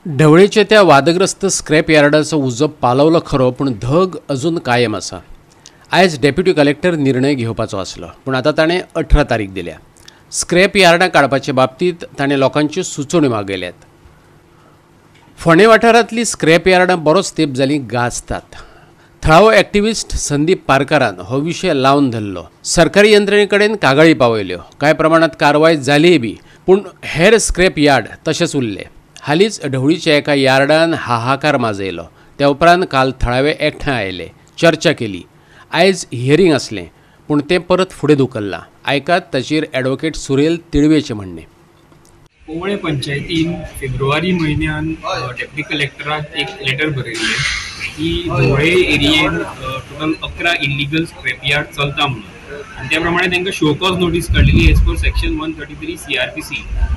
ढवळेच्या त्या वादग्रस्त स्क्रॅप यार्डाचो उजो पालवलो खरो, पूण धग अजून कायम आसा. आयज डेप्युटी कलेक्टर निर्णय घेवपाचो आसलो, पूण आतां ताणें 18 तारीख दिल्या. स्क्रॅप यार्डां काडपाचे बाबतींत ताणें लोकांच्यो सुचोवण्यो मागयल्यात. फोंडें वाठारांतली स्क्रॅप यार्डां बरोच तेंप जालीं गाजतात. थळावो एक्टिविस्ट संदीप पारकारान हो विशय लावन धरलो. सरकारी यंत्रणे कडेन कागाळी पावयल्यो, कांय प्रमाणांत कारवाय जालीय बी, पूण हेर स्क्रॅप यार्ड तशेंच उरले. हालींच ढवळीच्या एका यार्डान हाहाकार माजयलो. त्या उपरांत काल थळावे एकठांय आयले, चर्चा केली. आयज हियरींग आसलें, पूण तें परत फुडें धुकल्लां. आयकात ताचेर एडवोकेट सुरेल तिळवेचें म्हणणें. कोवळे पंचायतीन फेब्रुवारी म्हयन्यान डेप्युटी कलेक्टराक एक लेटर बरयल्लें की धवळे एरियेन टोटल 11 इल्लिगल स्क्रॅप यार्ड चलता म्हणून, आनी त्या प्रमाणे तांकां शो कॉज नोटीस काडलेली एज पर सेक्शन 133 CRPC.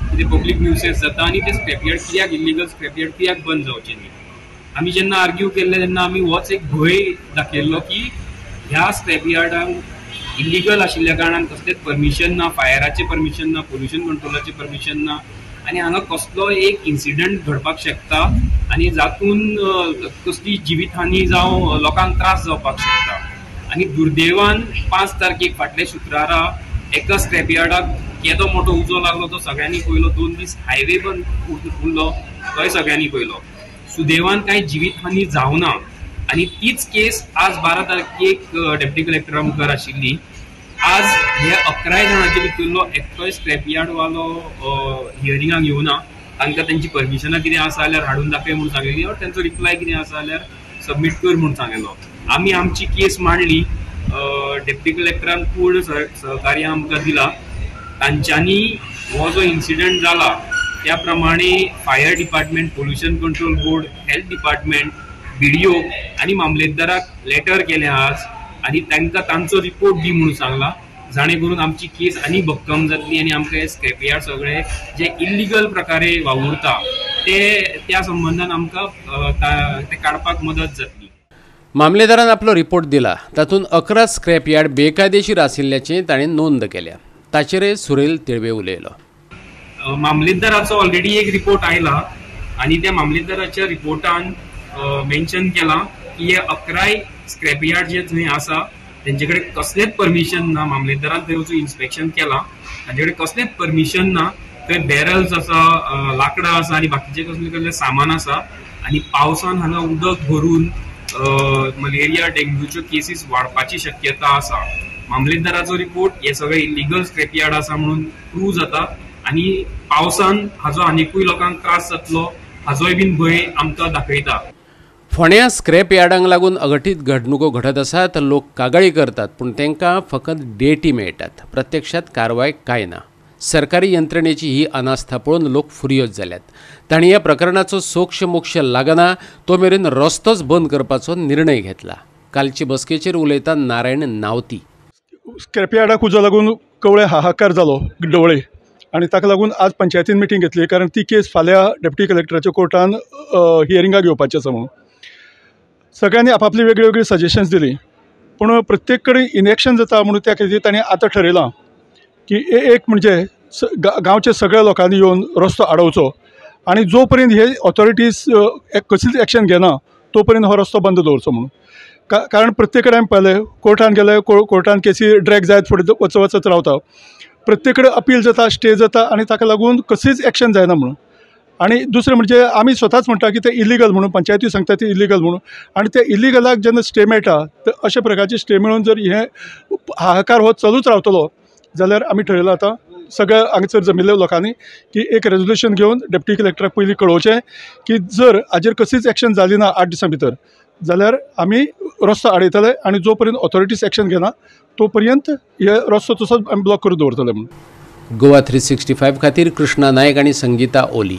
ते पब्लीक न्यूसेस जाता आनी ते स्क्रॅप यार्ड कित्याक, इल्लिगल स्क्रॅप यार्ड कित्याक बंद जावचे न्ही. आमी जेन्ना आर्ग्यू केल्ले तेन्ना आमी होच एक भंय दाखयल्लो की ह्या स्क्रॅप यार्डांक इल्लिगल आशिल्ल्या कारणान कसलेंच परमिशन ना, फायराचें परमिशन ना, पोल्युशन कंट्रोलाचें परमिशन ना, आनी हांगा कसलो एक इन्सिडंट घडपाक शकता आनी जातून कसली जिवीतहानी जावं लोकांक त्रास जावपाक शकता. आनी दुर्दैवान 5 तारखेक फाटल्या शुक्रारा एका स्क्रॅप यार्डाक केदो मोठो उजो लागलो तो सगळ्यांनी पळयलो. 2 दीस हायवे बंद उरलो तोय सगळ्यांनी पळयलो. सुदैवान कांय जिवीतहानी जावना आनी तीच केस आज 12 तारखेक डेप्युटी कलेक्टरा मुखार आशिल्ली. आज हे 11 जाणांचे भितरलो एकटोय स्क्रॅप यार्ड वालो हियरिंगाक येवना. तांकां तेंची परमिशनां कितें आसा जाल्यार हाडून दाखय म्हूण सांगिल्ली, ऑर तेंचो रिप्लाय कितें आसा जाल्यार सबमीट कर म्हूण सांगिल्लो. आमी आमची केस मांडली, डेप्युटी कलेक्टरान पूर्ण सहकार्य आमकां दिला. तांच्यांनी हो जो इन्सिडंट जाला त्या प्रमाणे fire department, pollution control board, health department, BDO आनी मामलेदाराक लेटर केलें आज आनी तांकां तांचो रिपोर्ट दी म्हणून सांगला, जाणे करून आमची केस आनी भक्कम जातली आनी आमकां हे स्क्रॅप यार्ड सगळे जे इल्लिगल प्रकारे वावुरता ते त्या संबंदान आमकां ते काडपाक मदत जातली. मामलेदारान आपलो रिपोर्ट दिला. तातूंत 11 स्क्रॅप यार्ड बेकायदेशीर आशिल्ल्याचें ताणें नोंद केल्या. ताचेरय सुरेल तिळवे उलयलो. मामलेदाराचो ऑलरेडी एक रिपोर्ट आयला आनी त्या मामलेदाराच्या रिपोर्टान मेन्शन केलां की हे 11 स्क्रॅप यार्ड जे थंय आसा तेंचे कडेन कसलेंच परमिशन ना. मामलेदारान थंय वचून इन्स्पेक्शन केलां, तांचे कडेन कसलेंच परमिशन ना. थंय बॅरल्स आसा, लांकडां आसा आनी बाकीचें कसलें कसलें सामान आसा आनी पावसान हांगा उदक भरून मलेरिया, डेंग्यूच्यो केसीस वाडपाची शक्यता आसा. मामलेदाराचो रिपोर्ट हे सगळे इल्लिगल स्क्रॅप यार्ड आसा म्हणून प्रूव जाता आनी पावसान हाजो आनिकूय लोकांक त्रास जातलो हाजोय बीन भंय आमकां दाखयता. फोंड्या स्क्रॅप यार्डांक लागून अघटीत घडणुको घडत आसात. लोक कागाळी करतात, पूण तांकां फकत डेटी मेळटात, प्रत्यक्षात कारवाय कांय ना. सरकारी यंत्रणेची ही अनास्था पळोवन लोक फुरियोज जाल्यात. तांणी ह्या प्रकरणाचो सोक्ष मोक्ष लागना तो मेरेन रस्तोच बंद करपाचो निर्णय घेतला. कालचे बसकेचेर उलयता नारायण नावती. स्क्रॅप यार्डाक उजो लागून कवळे हाहाकार जालो ढवळे आनी ताका लागून आज पंचायतीन मिटींग घेतली, कारण ती केस फाल्यां डेप्युटी कलेक्टराच्या कोर्टान हियरिंगाक घेवपाची आसा म्हणून. सगळ्यांनी आपापली वेगळी वेगळी सजेशन्स दिली, पूण प्रत्येक कडेन इनएक्शन जाता म्हणून त्या खातीर तांणी आतां ठरयलां की एक म्हणजे गांवच्या सगळ्या लोकांनी येवन रस्तो आडोवचो आनी जो पर्यंत हे ऑथॉरिटीज कसलीच एक्शन घेना तो पर्यंत हो रस्तो बंद दवरचो म्हणून. कारण प्रत्येक कडेन आमी पळयलें, कोर्टान गेले, कोर्टान केसी ड्रॅग जायत फुडें वचत रावता, प्रत्येक कडेन अपील जाता, स्टे जाता आनी ताका लागून कसलीच एक्शन जायना म्हणून. आनी दुसरें म्हणजे आमी स्वताच म्हणटा की ते इलिगल म्हणून, पंचायती सांगता ते इलिगल म्हणून, आनी ते इलिगलाक जेन्ना स्टे मेळटा तर अशा प्रकारचे स्टे मेळून जर हे हाहाकार हो चालूच रावतलो जाल्यार आमी ठरयलां आतां सगळ्या हांगसर जमिल्ल्या लोकांनी की एक रेजोल्युशन घेवन डेप्युटी कलेक्टराक पयलीं कळोवचें की जर हाजेर कसलीच एक्शन जाली ना 8 दिसां भितर जाल्यार आमी रस्तो आडयतले आनी जो पर्यंत ऑथॉरिटीज एक्शन घेना तो पर्यंत हे रस्तो तसोच आमी ब्लॉक करून दवरतले म्हणून. गोवा 365 खातीर कृष्णा नायक आनी संगीता ओली.